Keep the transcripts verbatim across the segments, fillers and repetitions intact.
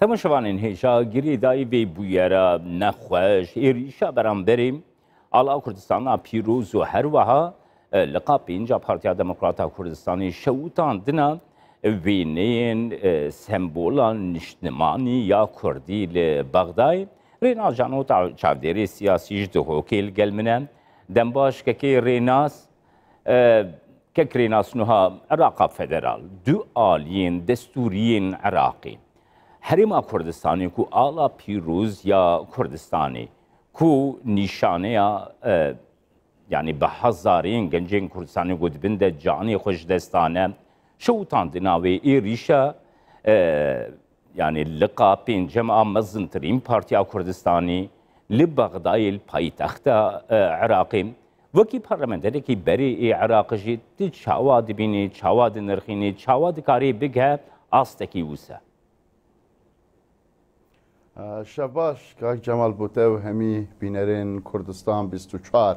Temaşevanên hêja, girêdayî vê bûyera nexweş, êrîşa beramberî Ala Kurdistana Pîroz û her wiha, e, liqa pênca Partiya Demokrata Kurdistanê şewitandina wêneyên, e, sembolan niştimanî ya Kurdî li Bexdayê. Rênas Cano ta-, çavdêrê siyasî ji Dihokê li gel min e. Dembaş kekê Rênas. E, kek Rênas, nuha Iraqa Federal, du aliyên destûriyên Iraqê, Herêma Kurdistanê ku ala pîroz ya Kurdistanê, ku nîşaneya, e, yanî bi hezarên gencên Kurdistanê ku di bin de canê xwe ji dest dane, şewitandina wê êrîşa, e, yanî liqa pêncem a mezintirîn Partiya Kurdistanê li Bexdayê, li paytexta, e, Iraqê. Wekî parlamenterekî berê ê Iraqê jî tu çawa dibînî, çawa dinirxînî, çawa dikarî bigihe astekî wisa? Şev baş, kak Cemal, bo te û hemî bînerên Kurdistan bîst û çar.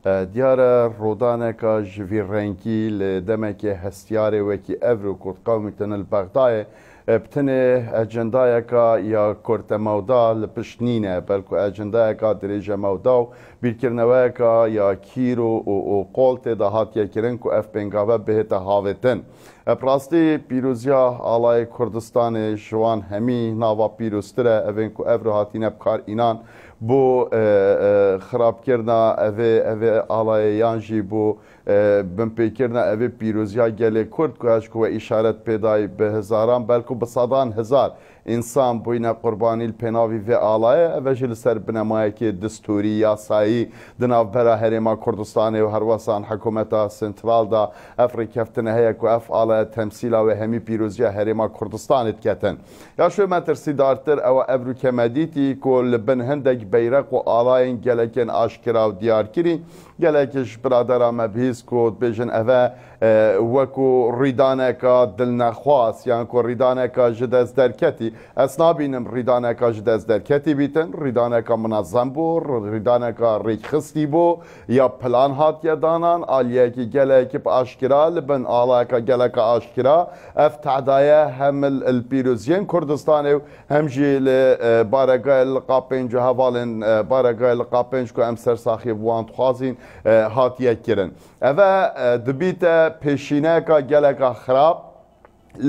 E, diyar e, rodaneka ji vî rengî li demekê hestiyarê wekî evro ku diqewimîtin li Bexdayê, e, bi tenê ecendayeka ya kurte mewda li pişt nîne, belku ecendayeka dirêje mewda û bîrkirineweyeka ya kîr û, û, û qol tê de hatiye kirin ku ev pêngave bihête havêtin. E, bi rastî pîroziya alayê Kurdistanê ji wan hemî nava pîroztir e, evên ku evro hatîne bi kar înan bo, e, e, xirabkirina evê, evê alayê yan jî bo, e, binpêkirina evê pîroziya gelê Kurd ku ez ji ku we îşaret pê dayî bi hezaran, belku bi sedan hezar însan bûyne qurbanî li pênavî vê alayê. Ev jî li ser binemayekê destûrî, yasayî di navbera Herêma Kurdistanê û herwesan hikûmeta sentral de ev rêkeftin heye ku ev alaya temsîla wê hemî pîroziya Herêma Kurdistanê diketin. Ya şu metirsîdartir ew e, evro ke me dîtî ku li bin hindek beyreq û alayên gelekên aşkira û diyarkirî, gelek ji biradera me bihîst ku dibêjin ev e, e, wekû rîdaneka dilnexwas yan ku rîdaneka ji dest derketî. Ez nabînim rîdaneka ji dest derketî bîtin, rîdaneka minezem bû, rîdaneka rêkxistî bû, ya plan hatiye danan, aliyekî gelekî bi aşkira li bin alayeka geleka aşkira. Ev tehdaye hem li, li pîroziyên Kurdistanê û hem jî li, e, baregayê liqa pênc û hevalên, e, baregayê liqa pênc ku em sersaxiyê bi wan dixwazîn, e, hatiye kirin. Ev e, e, dibîte pêşîneyeka geleka xirab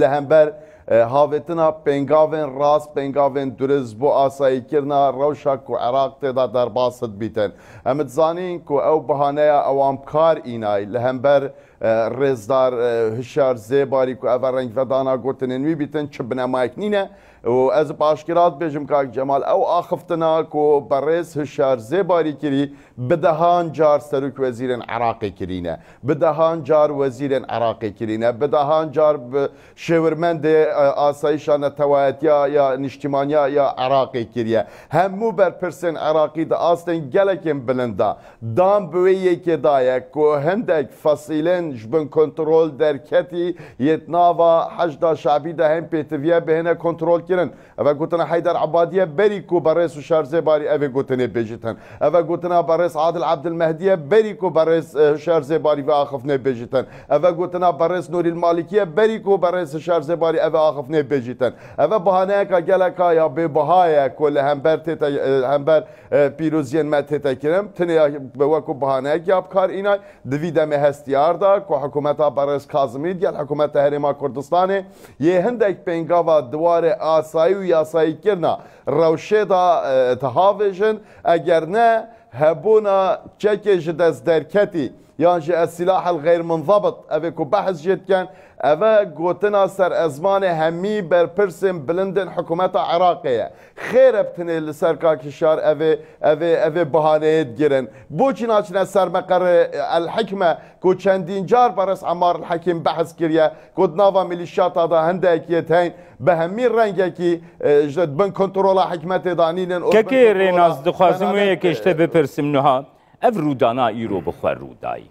li hember, e, havêtina pêngavên rast, pêngavên durist bo asayîkirina rewşa ku Iraq tê de derbas dibîtin. Em dizanîn ku ew bihaneya ewan bi kar înay li hember, e, rêzdar, e, Hişyar Zêbarî ku ev e rengvedana gotinên wî bîtin, çi binemayek nîne. Û ez bi aşkira dibêjim, kak Cemal, ew axiftina ku berêz Hişyar Zêbarî kirî, bi dehan car serok wezîrên Iraqê kirîne. Bi dehan car wezîrên Iraqê kirîne. Bi dehan car bi şêwirmendê, e, asayîşa netewayetiya ya niştimaniya ya Iraqê kiriye. Hemû berpirsên Iraqî di astên gelekên bilind de. Dan bi wê yekê daye ku hindek fesîlên ji bin kontrol derketî yê di nava Heşda Şabî de hên pêtiviye bihêne kontrol kirin. Ev e gotina Heyder Ebadî ye, berî ku berêz Hişyar Zêbarî evê gotinê bêjîtin. Ev e gotina berêz Adil Ebdilmehdî ye, berî ku berêz, e, Hişyar Zêbarî vê axiftinê bêjîtin. Ev e gotina berêz Nûrîl Malikî ye, berî ku berêz Hişyar Zêbarî evê axiftinê bêjîtin. Ev e bihaneyeka geleka ya bêbiha ye ku li hember tête, e, hember, e, pîroziyên me tête kirin. Tinê ya wekû bihaneyek ya bi kar înay. Di vî demê hestiyar de ku hikûmeta berêz Kazimî digel hikûmeta Herêma Kurdistanê yê hindek pêngava di warê asayî û yasayîkirina rewşê de, e, dihavêjin, eger ne hebûna çekê ji dest derketî yan jî es-silahel xeyr munzebit, ev ê ku behs jê dikin, ev e gotina ser ezmanê hemî berpirsên bilindên hikûmeta Iraqê ye. Xêr e bi tinê li ser Kak Hişyar evê, evê, evê bihaneyê digirin. Boçî naçine ser meqerê El Hikme ku çendîn car berêz Emmar El Hekîm behs kiriye ku di nava milîşiyata de hindek yê tên bi hemî rengekî, e, ji bin kontrola hikmetê de nînin û bin Kekê kontrola Rênas, dixwazim wê benanet, yekê ji te e, bipirsim niha. Ev rûdana îro bi xwe rû dayî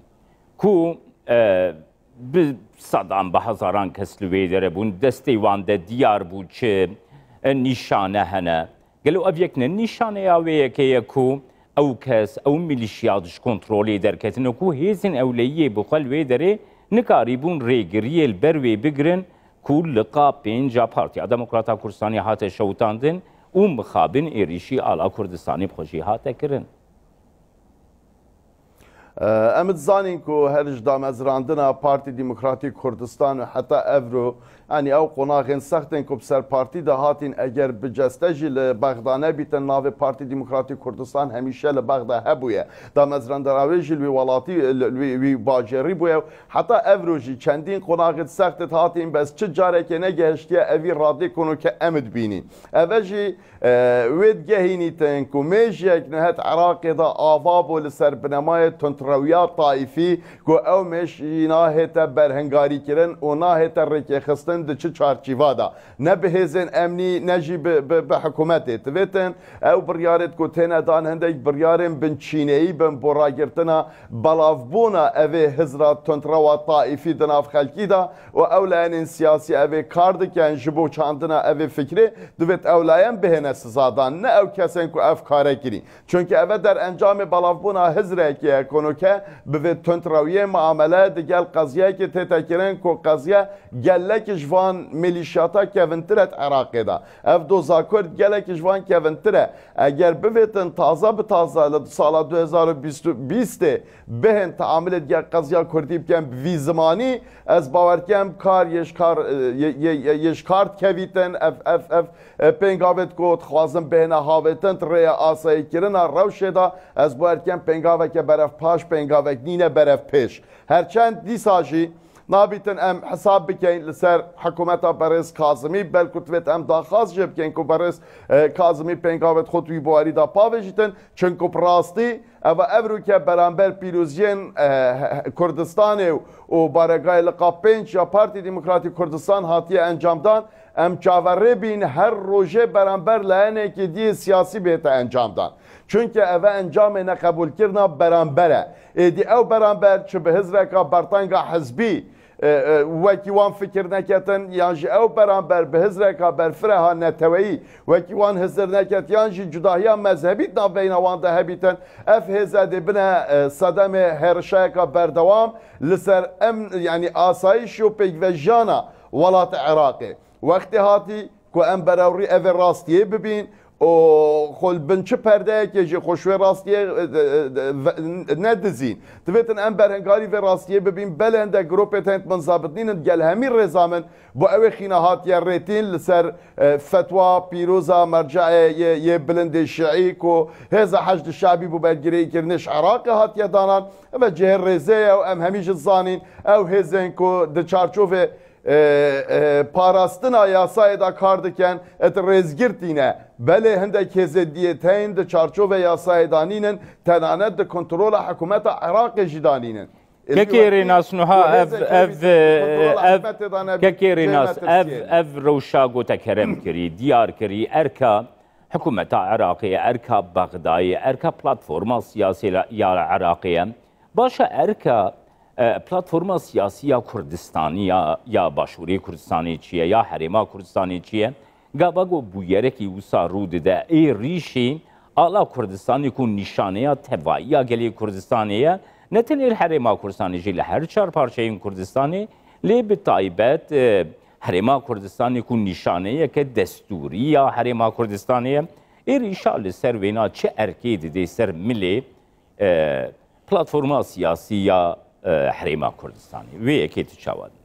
ku, e, bi sedan, bi hezaran kes li wê derê bûn, destê wan de diyar bû çi, e, nîşane hene. Gelo ev yek ne nîşaneya wê yekê ye ku ew kes, ew milîşiyat ji kontrolê derketine ku hêzên ewleyiyê bi xwe li wê derê nikarîbûn rêgiriyê li ber wê bigirin ku liqa pênc a Partiya Demokrata Kurdistanê hate şewitandin û mixabin êrîşî ala Kurdistanê bi xwe jî hate kirin. Em dizanîn ku her ji damezrandina Partî Demokratîk Kurdistan û heta evro, yanî ew qonaxên sext ên ku bi ser partî de hatîn, eger bi ceste jî li Bexda nebîtin, navê Partî Demokratîk Kurdistan hemîşe li Bexda hebûye. Damezrandina wê jî li wî welatî, li wî, wî bajarî bûye û heta evro jî çendîn qonaxên sext hatîn, bes çi carekê negehiştiye evî radê kono ke em dibînîn. Eve jî, e, wê digehînîtin ku mêjiyek nihet Iraqê de ava bû li ser binemayê tundrewiya taîfî, ku ew mêj jî nahête berhingarîkirin û nahête rêkêxistin di çi çarçîva de. Ne bi hêzên emnî, ne jî bi, bi, bi hikûmetê. Divêtin ew biryarêt ku têne dan hindek biryarên binçîneyî bin bo ragirtina belavbûna evê hizra tundrewa taîfî di nav xelkî de û ew layenên siyasî evê kar dikin ji bo çandina evê fikrê, divêt ew layen bihêne sizadan, ne ew kesên ku ev kare kirî. Çunke eve derencamê belavbûna hizrekê ye, konoke bi vê tundrewiyê muamele digel qeziyekê tête kirin ku qeziye gelek ji van milîşyata kevintir e di Iraqê de. Ev doza Kurd gelek ji van kevintir e. Eger bivêtin taze bi taze li sala du hezar û bîst û bîstê bihên teamilê digel qeziya Kurdî bikin bi vî zimanî, ez bawer dikim kar yê ji kar, e, yê, yê, yê, yê ji kar dikevîtin. Ev, ev, ev, e, pêngavêt ku dixwazin bihêne havêtin di rêya asayîkirina rewşê de, ez bawer dikim pêngaveke berevpaş, pêngavek nîne berevpêş. Herçend dîsa jî nabîtin em hesab bikeyn li ser hikûmeta berêz Kazimî, belku divêt em daxwaz jê bikeyn ku berêz, e, Kazimî pêngavêt xwe di wî bawerî de pavêjîtin. Çunku bi rastî eva evroke beramber pîroziyên, e, Kurdistanê û baregayê liqa pênc ya Partî Demokratîk Kurdistan hatiye encamdan, em çaverê bîn her rojê beramber layenekî diyê siyasî bête encamdan. Çunke eve encamê neqebûlkirina beramber e. Êdî ew beramber çi bi hizreka bertanga hizbî, e, e, wekî wan fikir neketin, yan jî ew beramber bi hizreka berfireha neteweyî wekî wan hizir neket, yan jî cudahiya mezhebî di navbeyna wan de hebîtin, ev hêze dê bine, e, sedemê hêrişayeka berdewam li ser em, yanî asayîş û pêkvejiyana welatê Iraqê. Wextê hatî ku em berewrî evê rastiyê bibîn û xwe li bin çi perdeyekê jî xwe ji wê rastiyê, e, e, e, ve-, nedizîn. Divêtin em berhengarî vê rastiyê bibîn. Belê hindek gropê tên min zabit nînin, gel hemî rêza min bo ew ê xîna hatiye rêtîn li ser, e, fetwa pîroza merceê yê, yê bilindê şiî ku hêza Heşd Şabî bo bergirêkirinê ji Iraqê hatiye danan. Eve cihê rêzê ye û em hemî jî zanîn ew hêzên ku di çarçovê e, e, parastina yasayê de kar dikin, et rêzgirtî ne. Belê hindek hêzê diyê teyn di çarçovê yasayê de nînin, tenanet di kontrola hikûmeta Iraqê jî de nînin. Ê Kekê Rênas nuha ev, ev, ev, kekê Rênas ev, ev rewşa gote kerem kirî, diyar kirî, erka hikûmeta Iraqê ye, erka Bexdayê, erka platforma siyasî ya Iraqê ye. Baş e, erka, e, platforma siyasî ya Kurdistanî ya, ya Başûrê Kurdistanê çi ye, ya Herêma Kurdistanê çi ye? Gava ku bûyerekî wisa rû dide, ê rîşî ala Kurdistanê ku nîşaneya tevayî ya gelê Kurdistanê ye, ne tenê li Herêma Kurdistanê jî, li her çar parçeyên Kurdistanê, lê bi taybet, e, Herêma Kurdistanê ku nîşaneyeke destûrî ya Herêma Kurdistanê ye, ê rîşa li ser wêna çi erkê didê ser milê, e, platforma siyasî ya, e, Herêma Kurdistanê. Wê yekê tu çawa dî?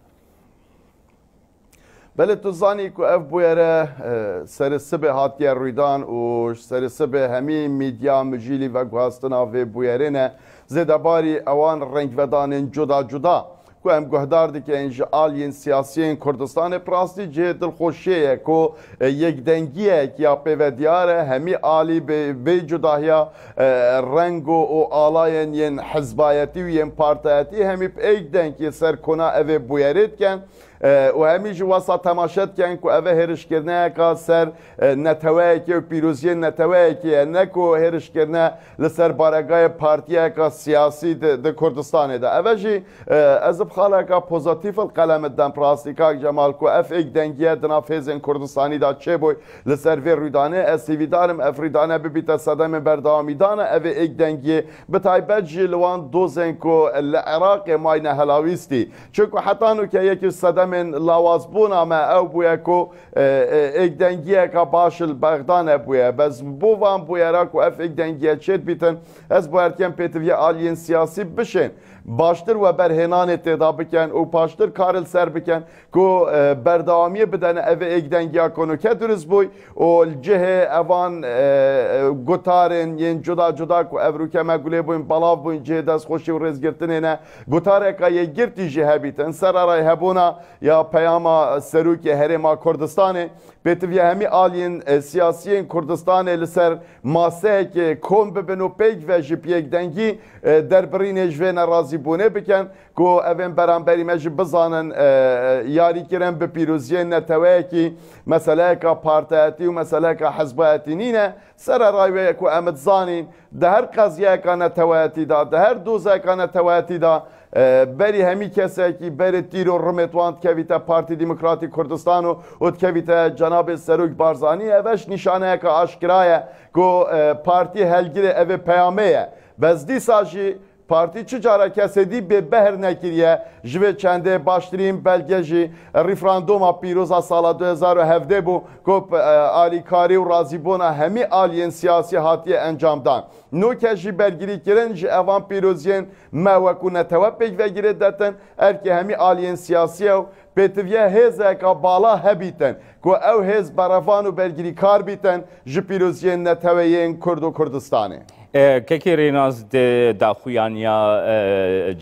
Belê tu zanî ku ev bûyere, e, serê sibê hatiye rûydan û ji serê sibê hemî medya mijîlî veguhastina vê bûyerê ne. Zêdebarî ewan rengvedanên cuda cuda ku em guhdar dikin ji aliyên siyasiyên Kurdistanê, bi rastî cihê dilxweşiyê ye ku, e, yekdengiyek ya pê ve diyar e, hemî alî bê, bê cudahiya, e, rengo û alayên yên hizbayetî û yên partayetî hemî bi êk deng yê ser kona evê bûyerê dikin. E, û hemî jî wesa temaşe dikin ku eve hêrişkirineyeka ser, e, neteweyekê û pîroziyên neteweyekê ye, ne ku hêrişkirine li ser baregayê partiyeka siyasî di, di Kurdistanê de. Eve jî, e, ez bi xaleka pozatîf li qelem didim, bi rastî kak Cemal, ku ev êkdengiye di nav hêzên Kurdistanî de çêbûy. Li ser vê rûdanê ez hîvîdar im ev rûdane bibîte sedemê berdewamîdana evê êkdengiyê, bi taybet jî li wan dozên ku li Iraqê mayne helawîstî. Çunku heta nûke yekî sedemê Min lawazbûna me ew bûye ku, e, e, êkdengiyeka baş li Bexda nebûye. Bes bo van bûyera ku ev êkdengiye çêdibîtin, ez bawer dikim pêtiviya aliyên siyasî bişên baştir weberhênanê têda bikin û paştir kar li ser bikin ku, e, berdewamiyê bidene ev êkdengiya ku nûke dirust bûy û li cihê evan, e, e, gutarên yên cuda cuda ku ev rûke me gulê bûyn, belav bûyn, cihê destxweşî û rêzgirtinê ne, gutareka yekgirtî jî hebîtin. Sererayê hebûna ya peyama Serokê Herêma Kurdistanê, pêtiviya hemî aliyên, e, siyasiyên Kurdistanê li ser maseyekê kom bibin û pêk ve jî bi yekdengî, e, derbirînê ji vê nerazîbûnê bikin, ku evên beramberî me jî bizanin, e, e, yarîkirin bi pîroziyên neteweyekî, meseleyeka partayetî û meseleyeka hizbayetî nîne. Sererayê wê ku em dizanîn, di her qeziyayeka neteweyetî de, di her dozayeka neteweyetî de, e, berî hemî kesekî, berê tîr û rimêt wan dikevîte Partî Demokratîk Kurdistan û, û dikevîte cenabê Serok Barzanî. Ev eş nîşaneyeke aşkira ye ku, e, partî helgirê evê peyamê ye. Bes dîsa jî partî çi cara kesê dî bê behr nekiriye. Ji vê çendê baştirîn belge jî referanduma pîroza sala du hezar û hevdeh bû ku, e, alîkarî û razîbûna hemî aliyên siyasî hatiye encamdan. Nûke jî bergirîkirin ji evan pîroziyên me wekû netewe pêkvegirê detin, erkê hemî aliyên siyasî ye û pêtiviye hêzeka bala hebîtin ku ew hêz berevan û bergirîkar bîtin ji pîroziyên neteweyên Kurd û Kurdistanê. E, Kekê Rênas, di daxuyaniya, e,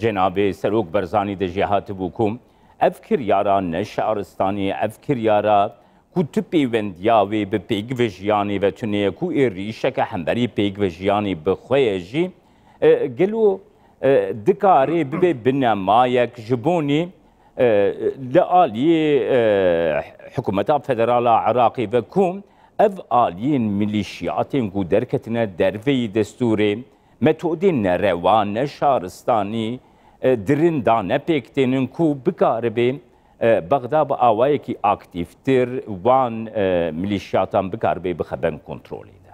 Cenabê Serok Barzanî de jî hatibû ku ev kiryara ne şaristanî, ev kiryara ku tu pêwendiya wê bi pêkvejiyanê ve tune ye, ku êrîşeke hemberî pêkvejiyanê bi xwe ye jî, e, gelo, e, dikare bibe binemayek ji bonî, e, li aliyê, e, Hikûmeta Federal a Iraqê ve ku ev aliyên milîşiyatên ku derketine derveyî destûrê, metodên nerewa, ne şaristanî, e, dirin da ne pêk tênin ku bikaribe, e, Bexda bi awayekî aktîftir wan, e, milîşiyatan bikaribe bixe ben kontrolê de.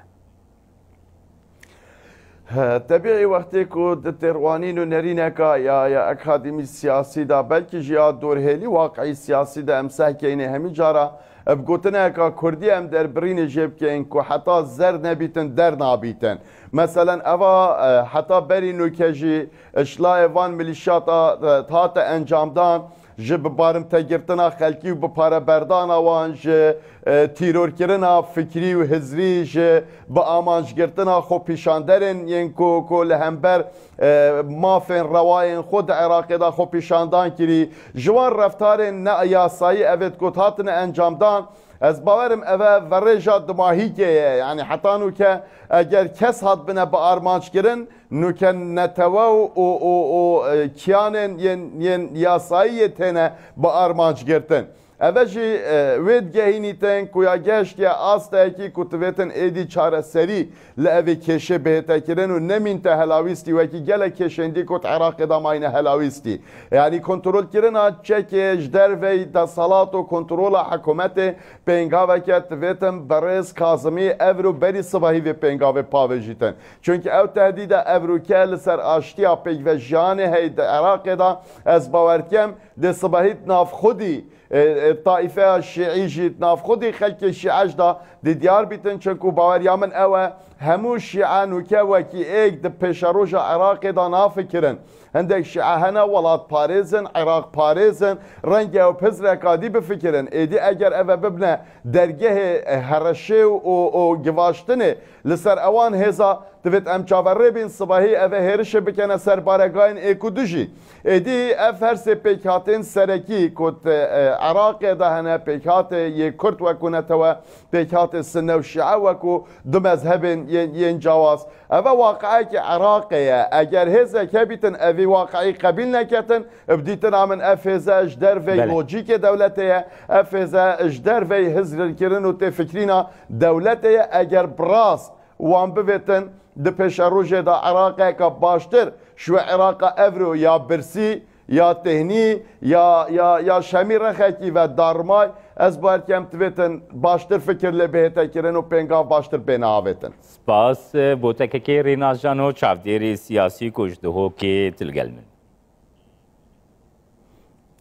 He, tebîî wextê ku di têrwanîn û nerîneka ya, ya akademî siyasî de, belkî jî ya dorhêlî waqî siyasî de em sehkeyne hemî cara, e, bi gotineka kurdî em derbirînê jê bikeyin ku heta zer nebîtin, der nabîtin. Meselen, eva, e, heta berî nûke jî, e, ji layê van milîşiyata, e, hate encamdan, ji bi barimtegirtina xelkî û bi pareberdana wan, ji, e, tîrorkirina fikrî û hizrî, ji bi amancgirtina xwepîşanderên yên ku, ku li hember, e, mafên rewayên xwe di Iraqê de xwepîşandan kirî, ji wan reftarên ne yasayî evêt ku hatine encamdan, ez bawerim eve verêja dimahîkê ye. Yanî heta nûke eger kes hatbine bi armanc kirin, nûke netewe û, û, û, û, e, kiyanên yên, yên yasayî yê têne bi armanc girtin. Eve jî, e, wê digehînîtin ku ya gehiştiye asteyekî ku tivêtin êdî çareserî li evê kêşê bihête kirin û nemînte helawîstî wekî gelek kêşên dî ku di Iraqê de mayne helawîstî. Yanî kontrolkirina çekê ji derveyî desthilat û kontrola hikûmetê pêngaveke tivêtin berêz Kazimî evro berî sibahî vê pêngavê pavêjîtin. Çunkî ew tehdîda evroke li ser aştiya pêkvejiyanê heye di Iraqê de, ez bawer dikim, dê sibahî di nav xwedî, e, e, taîfeya şîî jî di nav xwedî xelkê şîî jî de dê diyar bîtin, çunku baweriya min ew e, hemû şîî nûke wekî êk di pêşeroja Iraqê de nafikirin. Hindek şîî hene welatparêz in, Iraqparêz in, rengê ew bi hizreka dî bifikirin. Êdî eger eve bibne dergehê, e, hereşê û, û, û givaştinê li ser ewan hêza, divêt em çaverê bîn sibahî eve hêrişê bikene ser baregayên êk û du jî. Êdî ev her sê pêkhatên serekî ku di, e, Iraqê de hene, pêkhatê yê Kurd wekû netewe, pêkhatê Sinne û Şîe wekû du mezhebên yên, yên cawaz. Eve waqieyekî Iraqê ye. Eger hêzek hebîtin evî waqieyî qebîl neketin, bi dîtina min ev hêze ji dervey Belê. lojîkê dewletê ye, ev hêze ji dervey hizrkirin û têfikrîna dewletê ye. Eger bi rast wan bivêtin, di pêşerojê de Iraqeke baştir ji wê Iraqa evro ya birsî, ya têhnî, ya, ya, ya şemî rexekî ve darmay, ez bawer dikim tivêtin baştir fikir lê bihête kirin û pêngav baştir bêne avêtin. Spas, e, bo te kekê Rênas Cano, çavdêrê siyasî ku ji Dihokê tu li gel min.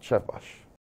Şev baş.